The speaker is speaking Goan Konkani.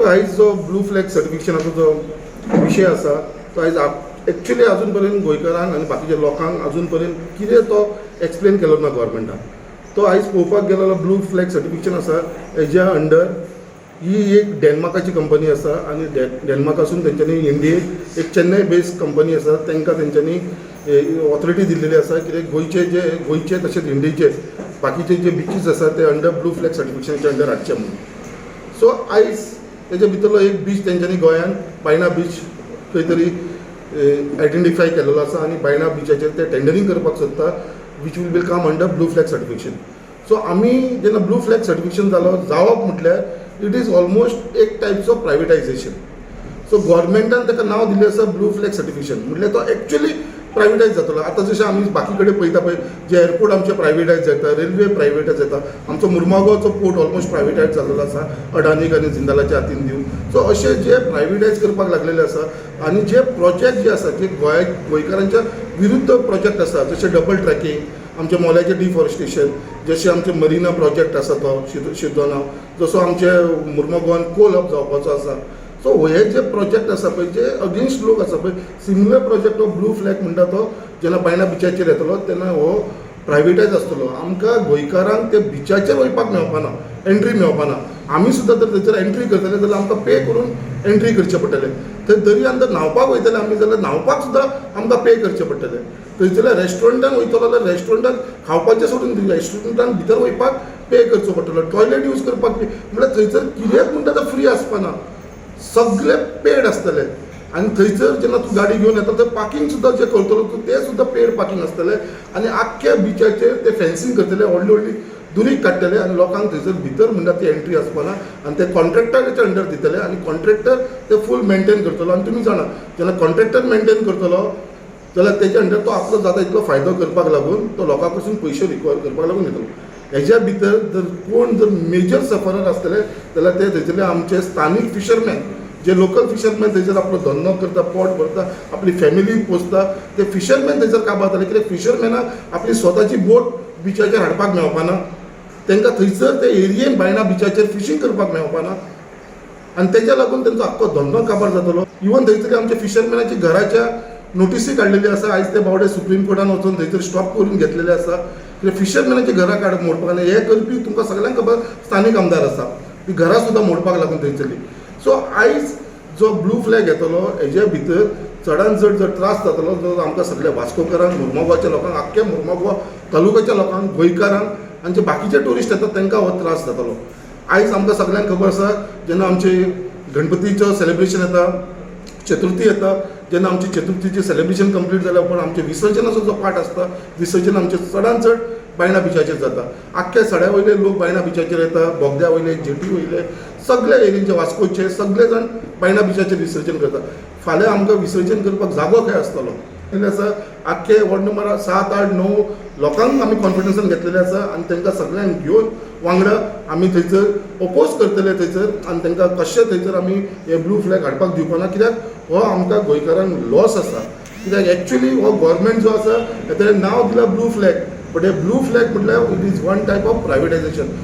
पळय, आयज जो ब्लू फ्लॅग सर्टिफिकेशनाचो जो विशय आसा, तो आयज एक्चुली अजून पर्यंत गोंयकारांक आनी बाकीच्या लोकांक अजून पर्यंत कितें तो एक्सप्लेन केलो ना गव्हर्मेंटान. तो आयज पळोवपाक गेलो जाल्यार ब्लू फ्लॅग सर्टिफिकेशन आसा, हेज्या अंडर ही एक डेन्मार्काची कंपनी आसा आनी डेन्मार्कासून तेंच्यांनी इंडियेक एक चेन्नय बेस्ड कंपनी आसा, तांकां तेंच्यांनी ऑथॉरिटी दिल्लेली आसा कित्याक गोंयचे जे, गोंयचे तशेंच इंडियेचे बाकीचे जे बिचीस आसा, ते अंडर ब्लू फ्लॅग सर्टिफिकेशनाच्या अंडर हाडचे म्हणून. सो आयज तेजे भितरलो एक बीच तेंच्यांनी गोंयान बायणा बीच खंय तरी आयडेंटिफाय केलेलो आसा आनी बायणा बिचाचेर ते टेंडरींग करपाक सोदता, which will be come under Blue Flag certification. So आमी जेन्ना ब्लू फ्लॅग सर्टिफिकेशन जालो जावप म्हटल्यार it is almost एक टायप्स ऑफ प्रायवेटायझेशन. सो गव्हर्मेंटान ताका नांव दिल्लें आसा ब्लू फ्लॅग सर्टिफिकेशन, म्हटल्यार तो एक्चुअली प्रायवेटायज जातलो. आतां जशें आमी बाकी कडेन पळयता पळय, जे एअरपोर्ट आमचे प्रायवेटायज जाता, रेल्वे प्रायवेटायज जाता, आमचो मुरमागांवचो पोर्ट ऑलमोस्ट प्रायवेटायज जाल्लो आसा अडानीक आनी जिंदालाच्या हातीन दिवन. सो अशे जे प्रायवेटायज करपाक लागलेले आसा आनी जे प्रोजेक्ट जे आसा, जे गोंय गोंयकारांच्या विरुद्ध प्रोजेक्ट आसा, जशे डबल ट्रॅकिंग, आमच्या मोल्याचें डिफॉरेस्टेशन, जशें आमचें मरिना प्रोजेक्ट आसा तो शिरदोना, जसो आमचे मुर्मगांवान कोल हब जावपाचो आसा. सो हे जे प्रोजेक्ट आसा पळय, जे अगेन्स्ट लोक आसा पळय, similar project of Blue Flag म्हणटा तो जेन्ना बायणा बिचाचेर येतलो तेन्ना हो प्रायवेटायज आसतलो. आमकां गोंयकारांक ते बिचाचेर वयपाक मेळपाना, एंट्री मेळपाना. आमी सुद्दां जर थंयसर एंट्री करतले जाल्यार आमकां पे करून एंट्री करचें पडटलें. थंय दर्यान जर न्हांवपाक वयतले आमी जाल्यार न्हांवपाक सुद्दां आमकां पे करचें पडटलें. थंयसरल्या रेस्टॉरंटान वयतलो जाल्यार रेस्टॉरंटान खावपाचें सोडून रेस्टॉरंटान भितर वयपाक पे करचो पडटलो, टॉयलेट यूज करपाक पे. म्हळ्यार थंयसर कितेंच म्हणटा तें फ्री आसपाना, सगळे पेड आसतले. आनी थंयसर जेन्ना तूं गाडी घेवन येता, थंय पार्किंग सुद्दां जें करतलो तूं, तें सुद्दां पेड पार्किंग आसतलें. आनी आख्ख्या बिचाचेर ते फेन्सिंग करतले, व्हडली व्हडली दुरीग काडटले आनी लोकांक थंयसर भितर म्हणटा ती एंट्री आसपाना आनी ते कॉन्ट्रॅक्टराच्या अंडर दितले आनी कॉन्ट्रॅक्टर ते फूल मेंटेन करतलो. आनी तुमी जाणा, जेन्ना कॉन्ट्रॅक्टर मेंटेन करतलो जाल्यार तेच्या अंडर तो आपलो जाता इतलो फायदो करपाक लागून तो लोकां कडसून पयशे रिकवर करपाक लागून येतलो. हेज्या भितर जर कोण जर मेजर सफरर आसतले जाल्यार ते थंयसरले आमचे स्थानीक फिशरमॅन, जे लोकल फिशरमॅन थंयसर आपलो धंदो करता, पोट भरता, आपली फॅमिली पोसता, ते फिशरमॅन थंयसर काबार जाले. कित्याक फिशरमॅनाक आपली स्वताची बोट बिचाचेर हाडपाक मेळपाना, तांकां थंयसर ते एरियेन बायणा बिचाचेर फिशींग करपाक मेळपाना आनी तेज्या लागून तेंचो आख्खो धंदो काबार जातलो. इवन थंयसर आमच्या फिशरमॅनाची घराच्या नोटिसी काडलेली आसा. आयज ते बावडे सुप्रीम कोर्टान वचून थंयसर स्टॉप करून घेतलेले आसा, कित्याक फिशरमॅनाची घरां काड मोडपाक. आनी हे करपी तुमकां सगळ्यांक खबर स्थानीक आमदार आसा, ती घरां सुद्दां मोडपाक लागून थंयसरली. सो आयज जो ब्लू फ्लॅग येतलो, हेज्या भितर चडान चड जर त्रास जातलो जो आमकां सगळ्या वास्कोकारांक, मुर्मगांवच्या लोकांक, आख्ख्या मुर्मगांव तालुक्याच्या लोकांक, गोंयकारांक आनी जे बाकीचे ट्युरिस्ट येतात तांकां हो त्रास जातलो. आयज आमकां सगळ्यांक खबर आसा, जेन्ना आमचे गणपतीचो सेलिब्रेशन येता, चतुर्थी येता, जेन्ना आमची चतुर्थीचें सेलिब्रेशन कंप्लीट जाल्या उपरांत आमचें विसर्जनाचो जो पार्ट आसता, विसर्जन आमचें चडान चड बायणा बिचाचेर जाता. आख्ख्या सड्या वयले लोक बायणा बिचाचेर येता, बोगद्या वयले, जेटी वयले, सगळे एरियेचे, वास्कोचे सगळे जाण बायणा बिचाचेर विसर्जन करता. फाल्यां आमकां विसर्जन करपाक जागो खंय आसतलो? आसा आख्खे वॉर्ड नंबर 7, 8, 9 लोकांक आमी कॉन्फिडन्सान घेतलेले आसा आनी तांकां सगळ्यांक घेवन वांगडा आमी थंयसर ओपोज करतले थंयसर आनी तांकां कशें थंयसर आमी हे ब्लू फ्लॅग हाडपाक दिवपाना, कित्याक हो आमकां गोंयकारांक लॉस आसा. कित्याक एक्चुली हो गव्हर्मेंट जो आसा, तेणें नांव दिलां ब्लू फ्लॅग, बट हे ब्लू फ्लॅग म्हटल्यार it is one type of privatization.